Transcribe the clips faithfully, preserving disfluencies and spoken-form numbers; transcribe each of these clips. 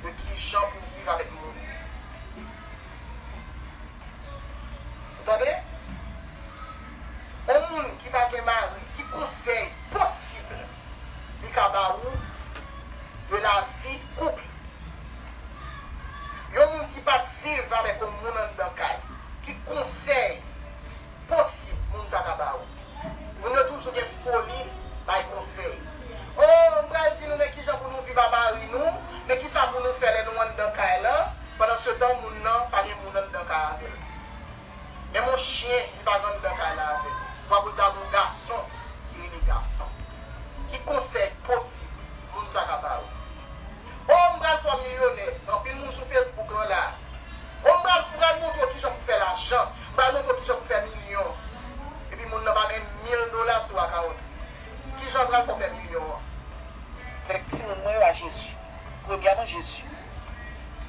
de kijan pou viv avèk moun. Ou tande? Yon moun ki pa gen mari, ki konsèy posib li ka ba ou de la vi koup? Yon moun ki pa t viv avèk yon moun anndan kay, ki konsèy posib moun sa ka ba ou? Moun yo toujou gen foli bay konsèy. O, m pral di nou, men kijan pou nou viv a mari nou, men kisa pou nou fè lè nou anndan kay lan, pandan se tan moun nan pa gen moun anndan kay avè l. Menm yon chen, li pa gen anndan kay la avè l. Fò pou l ta gen yon gason ki rele gason. Ki konsèy posib moun sa ka ba ou? O, m pral fè w milyonè. Anpil moun sou Facebook lan la. O, m pral, m pral montre w kijan pou fè lajan. M pral montre w kijan pou fè milyon. Epi moun nan pa gen mil dola sou akawont li. Kijan m pral fè w fè milyon an? Avèk timoun mwen yo a Jezi. Premyèman, Jezi.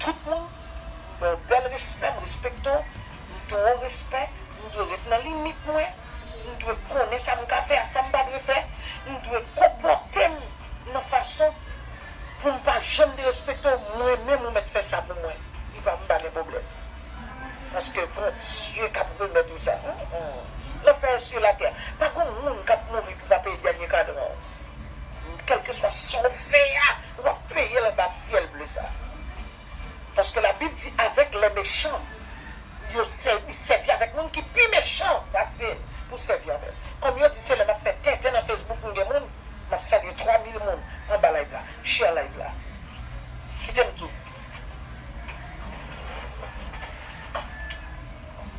Tout moun, m ba w bèl respè, m respekte w, m dwe w respè, m dwe ret nan limit mwen, m dwe konnen sa m ka fè ak sa m pa dwe fè, m dwe konpòte m nan fason pou m pa janm derespekte w, mwen menm ou mèt fè sa pou mwen. Li pa, m pa gen pwoblèm. Paske Bondye k ap remèt ou sa. Lanfè e sou latè. Pa gen moun k ap mouri pou pa peye dènye kadran w. Kèlkeswa sa w fè a, w ap peye l anba syèl ble sa. Paske Labib di, avec les méchants, yo sèvi, sèvi avèk moun ki pi mechan pase pou sèvi avè l. Kòm yo di, se lè m ap fè tenten nan Facebook pou m gen moun, m ap salye twa mil moun anba live la, share live la. Kite m di w.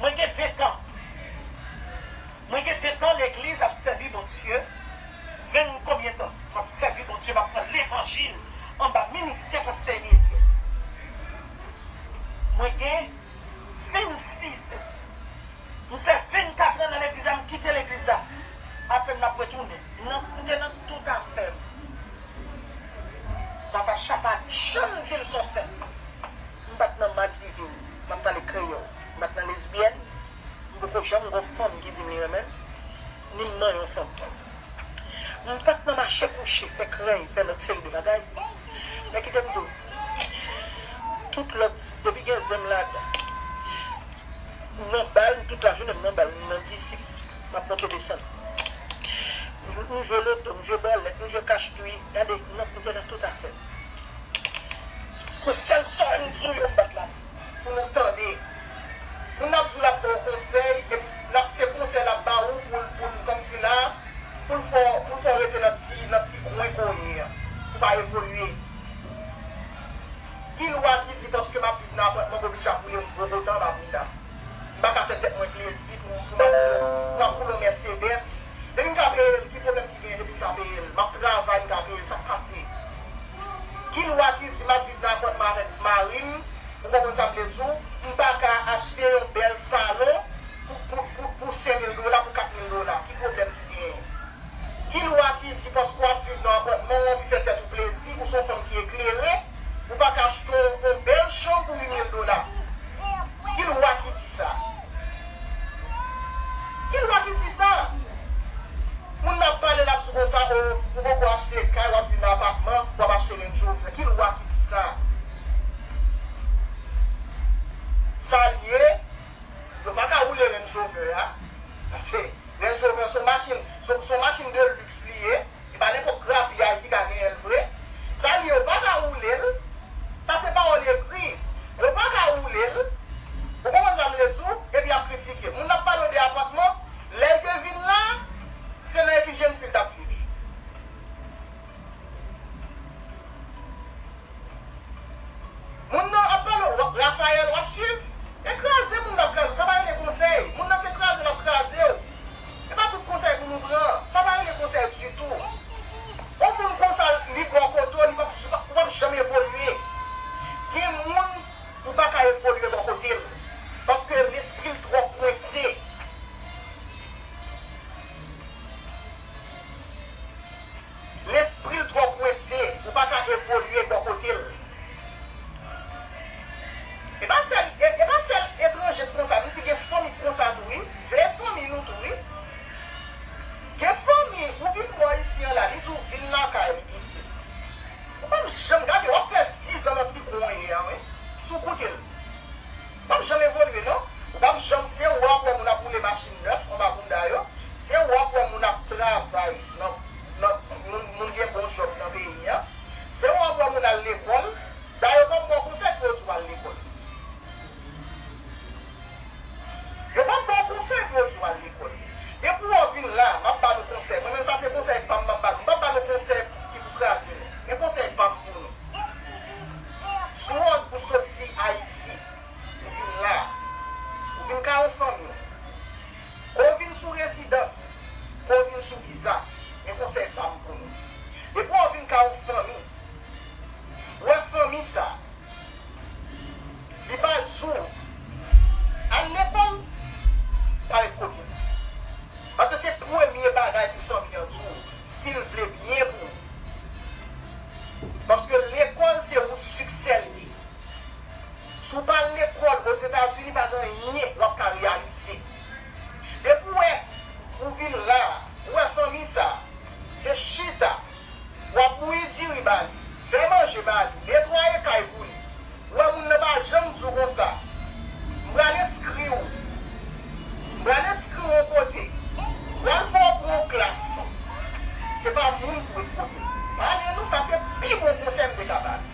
Mwen gen ven tan. Mwen gen ven tan legliz ap sèvi Bondye. Ven konbyen tan m ap sèvi Bondye, m ap pran levanjil anba ministè pastè Emile Etienne. Mwen gen vennsis, m fè vennkat an nan legliz la, m kite legliz la. Apèn m ap retounen. Nan, m te nan tout afè m. Natacha pa janm di l s on sent. M pa t nan madivin, m ap pale kreyòl. M pa t nan lesbyèn, m poko janm gen yon fanm ki di m li renmen m, ni m manyen yon fanm. M pa t nan mache kouche, fè krèy, fè lòt seri de bagay. Men kite m di w, tout lòt, depi gen zen m ladan, m nan bal, m tout lajounen m nan bal, m nan disip, m ap monte desann. M jwe loto, m jwe bòlèt, m jwe kach kwi, gade, m nan, m te nan tout afè. Se sèl sa m di w yo m bat la pou nou tande. Moun nan ap di w l ap ba w konsèy, epi l ap, se konsèy l ap ba w pou l, pou l, kòmsi la, pou l fè w, pou l fè w rete nan ti, nan ti kwen ke w ye a, pou w pa evolye. Ki lwa ki di paske m ap viv nan apatman m oblije ap woule yon gwo bòtò anba bouda? M pa ka fè tèt mwen plezi pou, pou m ap woule, pou m ap woule yon Mercedes. Depi m ka peye l, ki pwoblèm ki genyen depi m ka peye l? M ap travay, m ka peye l, sa k pase? Ki lwa ki di m ap viv nan apatman avèk mari m? Ou konprann sa m vle di w? M pa ka achte yon bèl salon pou, pou, pou, pou senk mil dola, pou kat mil dola. Ki pwoblèm ki genyen? Ki lwa ki di paske w ap viv nan apatman, w anvi fè tèt ou plezi, ou se yon fanm ki eklere, ou pa ka achte yon, yon bèl chanm pou uit mil dola? Ki lwa ki di sa? Ki lwa ki di sa? Moun nan ap pale, l ap di konsa, o, ou poko achte kay, w ap viv nan apatman, w ap achte Range Rover. Ki lwa ki di sa? Sa l ye, yo pa ka woule Range Rover a. Paske Range Rover se yon machin, se, se yon machin de luxe li ye. E pa nenpòt grapyay ki ka genyen l vre. Sa l ye, yo pa ka woule l, W ap janm, se ou w ap wè moun ap woule machin nèf anba bounda yo. Se ou w ap wè moun ap travay nan, nan, moun, moun gen bon jòb nan peyi a. Se ou w ap wè moun al lekòl. Dayè, yo p ap ba w konsèy pou yo di w al lekòl. Yo p ap ba w konsèy pou yo di w al lekòl. Depi w vin la, m ap ba nou konsèy. Mwen menm, sa se konsèy pa m m ap ba nou. M p ap ba nou konsèy ki pou kraze nou. Men konsèy pa m pou nou. Si w, ou soti Ayiti, ou vin la, ou vin ka yon fanmi, ke w vin sou rezidans, ke w vin sou viza, men konsèy pa m pou nou. Depi w vin ka yon fanmi, ou wè fanmi sa, li pa di w al lekòl, pa ret kote w. Paske se premye bagay pou fanmi an di w, si l vle byen pou ou. Paske lekòl se wout siksè l ye. Si w pa al lekòl Ozetazini, pa gen anyen w ap ka reyalize. Depi w wè, ou vin la, ou wè fanmi sa, se chita, w ap bouyi diri ba li, fè manje ba li, netwaye kay pou li. Ou wè moun nan pa janm di w konsa, m pral enskri w, m pral enskri w yon kote, m pral fè w pran yon klas. Se pa moun pou ret kote l. Pale nou, sa se pi bon konsèy m te ka ba nou.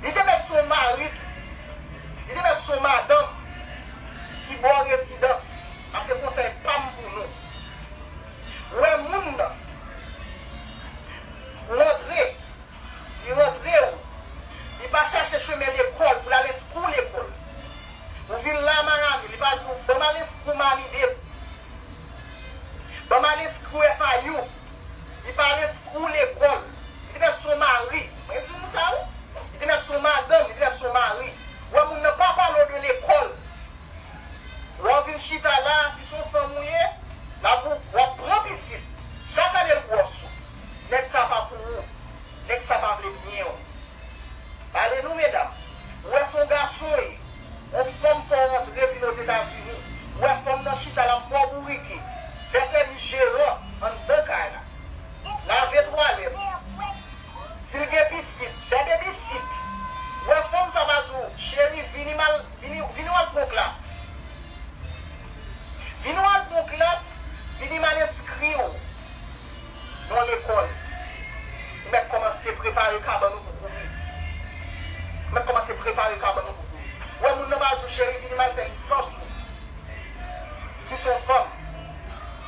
Li te mèt se yon mari tou. Li te mèt se yon madanm ki ba w rezidans. Sa se konsèy pa m pou nou. Ou wè moun nan, ou rantre, li rantre w, li pa chache chemen lekòl pou l al enskri w lekòl. Ou vin la Miami, li pa di w, ban m al enskri w Miami Dade. Ban m al enskri w F I U. Li pa al enskri w lekòl. Li te mèt se yon mari. Mwen di nou sa wi. Li te mèt se yon madanm, li te mèt se yon mari. Ou wè moun nan pa pale w de lekòl. Ou wè w vin chita la, si se yon fanm ou ye, l ap, w ap pran pitit. Chak ane l gwòs ou. Nèg sa pa pou ou. Nèg sa pa vle byen w. Pale nou, medam. Ou wè se yon gason w ye. Yon fanm fè w rantre vin Ozetazini. Ou wè fanm nan chita, l ap fè w bourike. Fè sèvis jeran anndan kay la. Lave twalèt. Si l gen pitit, fè babysit. Ou wè fanm sa pa di w, cheri, vini m al, vini, vini w al pran klas. Vini w al pran klas, vini m al enskri w nan lekòl. Ou mèt kòmanse prepare kabann ou pou kouri. Ou mèt kòmanse prepare kabann ou pou kouri. Ou wè moun nan pa di w, cheri, vini m al fè lisans ou. Si se yon fanm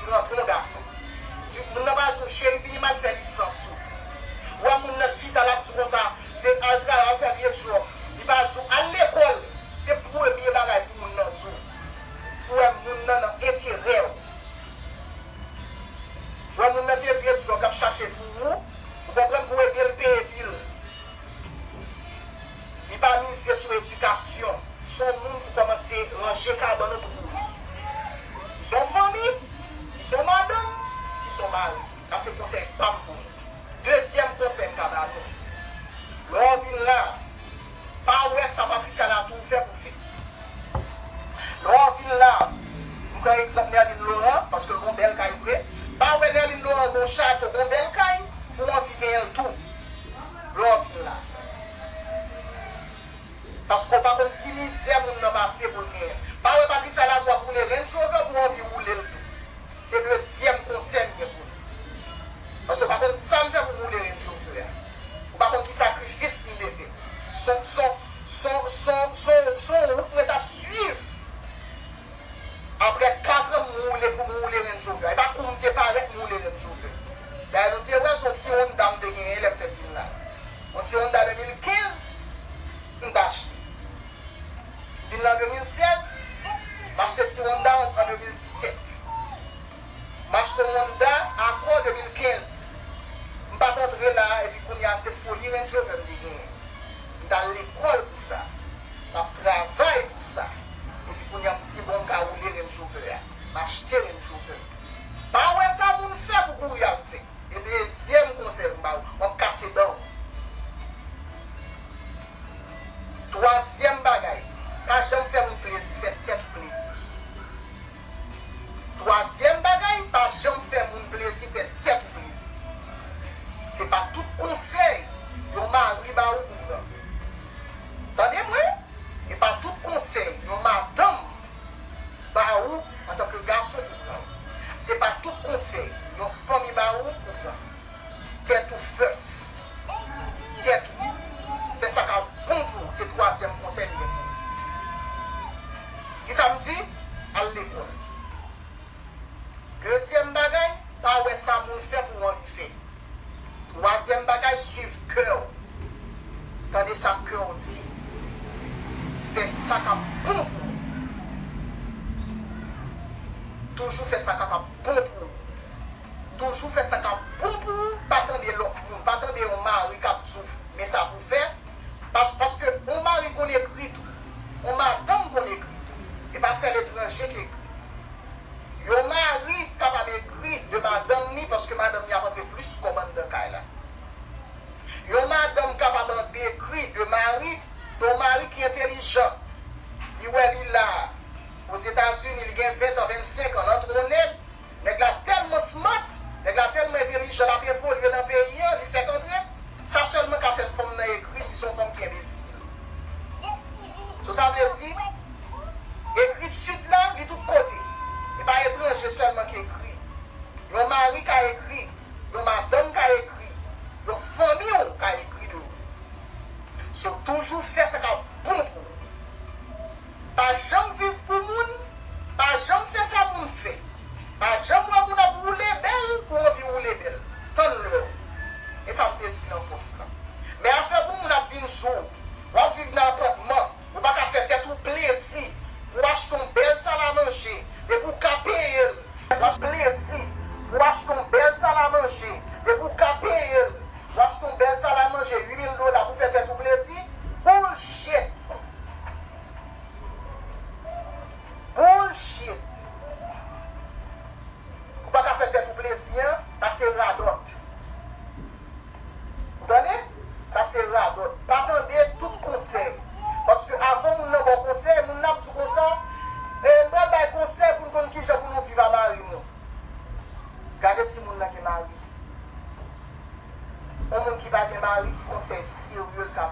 ki rantre yon gason, moun nan pa di w, cheri, vini m al fè lisans ou. Ou wè moun nan chita, l ap di w konsa, se al travay, al fè vye djòb. Li pa di w, al lekòl. Se premye bagay pou moun nan di w. Ou wè moun nan nan enterè w. Ou wè moun nan se vye djòb l ap chache pou ou. Ou konprann, pou ede l peye bil. Li pa mize sou edikasyon. Se yon moun pou kòmanse ranje kabann ou pou kouri. Si se yon fanmi, si se yon madanm, si se yon mari. Sa se konsèy pa m pou nou. Dezyèm konsèy m ka ba nou. Lè w vin la, pa wè sa Patricia Latour fè pou fè. Lè w vin la, m pran egzanp Nerline Laurent, paske l gon bèl kay vre. Pa wè Nerline Laurent gon chato, gon bèl kay, pou w anvi genyen l tou. Lè w vin la. Paske w pa konn ki mizè moun nan pase pou l genyen. Pa wè Patricia Latour ap woule Range Rover pou w anvi woule l tou. Se dezyèm konsèy m gen pou nou. Paske w pa konn sa m fè pou m woule Range Rover a. Ou pa konn ki sakrifis m te fè. Son, son, son, son, son, son wout mwen t ap swiv. Apre kat an m woule pou m woule Range Rover. E pa kou m te parèt m woule Range Rover. Dayè nou te wè se yon ti Honda m te genyen lè m fèk vin la. Yon ti Honda de mil kenz m t achte. Vin nan de mil sèz, m achte ti Honda an de mil disèt. M achte yon Honda Accord de mil kenz. M pa t antre la, epi kounye a se foli Range Rover m te genyen. M t al lekòl pou sa. M ap travay pou sa. Epi kounye a m di bon m ka woule Range Rover a. M achte Range Rover. Pa wè sa moun fè pou kouri al fè. E dezyèm konsèy m ba ou, w ap kase dan w. Twazyèm bagay, pa janm fè moun plezi, fè tèt ou plezi. Twazyèm bagay, pa janm fè moun plezi, fè tèt ou plezi. Se pa tout konsèy yon mari ba ou Tande sa kè w di. Fè sa k ap bon pou ou. Toujou fè sa k ap bon pou ou. Toujou fè sa k ap bon pou ou. Pa tande lòt moun. Pa tande yon mari k ap di w men sa pou w fè. Pas, paske yon mari konn egri tou. Yon madanm konn egri tou. E pa sèl etranje k egri. Yon mari kapab egri de madanm li paske madanm li ap antre plis kòb anndan kay la. Yon madanm kapab egri de mari, de yon mari ki entelijan. Li wè li la, Ozetazini, li gen ven tan, vennsenk an, l antre yon nèg, nèg la tèlman smart, nèg la tèlman entelijan, l ap evolye nan peyi an, li fèk antre. Sa sèlman ka fè fanm nan egri si se yon fanm ki enbesil. So sa vle di, egritid la, li tout kote. E pa etranje sèlman ki egri. Yon mari ka egri, yon madanm ka egri, yon fanmi w ka egri de ou. So toujou fè sa k ap bon pou ou. Pa janm viv pou moun, pa janm fè sa moun fè. Pa janm wè moun ap woule bèl pou w anvi woule bèl. Tann lè w. E sa m te di nan pòs la. Men afè pou moun ap vin sou w, w ap viv nan apatman, ou pa ka fè tèt ou plezi pou w achte yon bèl sal a manje, depi w ka peye l. W ap plezi pou w achte yon bèl sal a manje, depi w ka peye l. W achte yon bèl sal a manje uit mil dola pou fè tèt ou plezi? Bullshit! Bullshit! Ou pa ka fè tèt ou plezi an, sa se radòt. Ou tande? Sa se radòt. Pa tande tout konsèy. Paske avan moun nan ba w konsèy, moun nan ap di w konsa, e m pral bay konsèy pou n konn kijan pou nou viv a mari nou. Gade si moun nan gen mari. Yon moun ki pa gen mari, ki konsèy serye l ka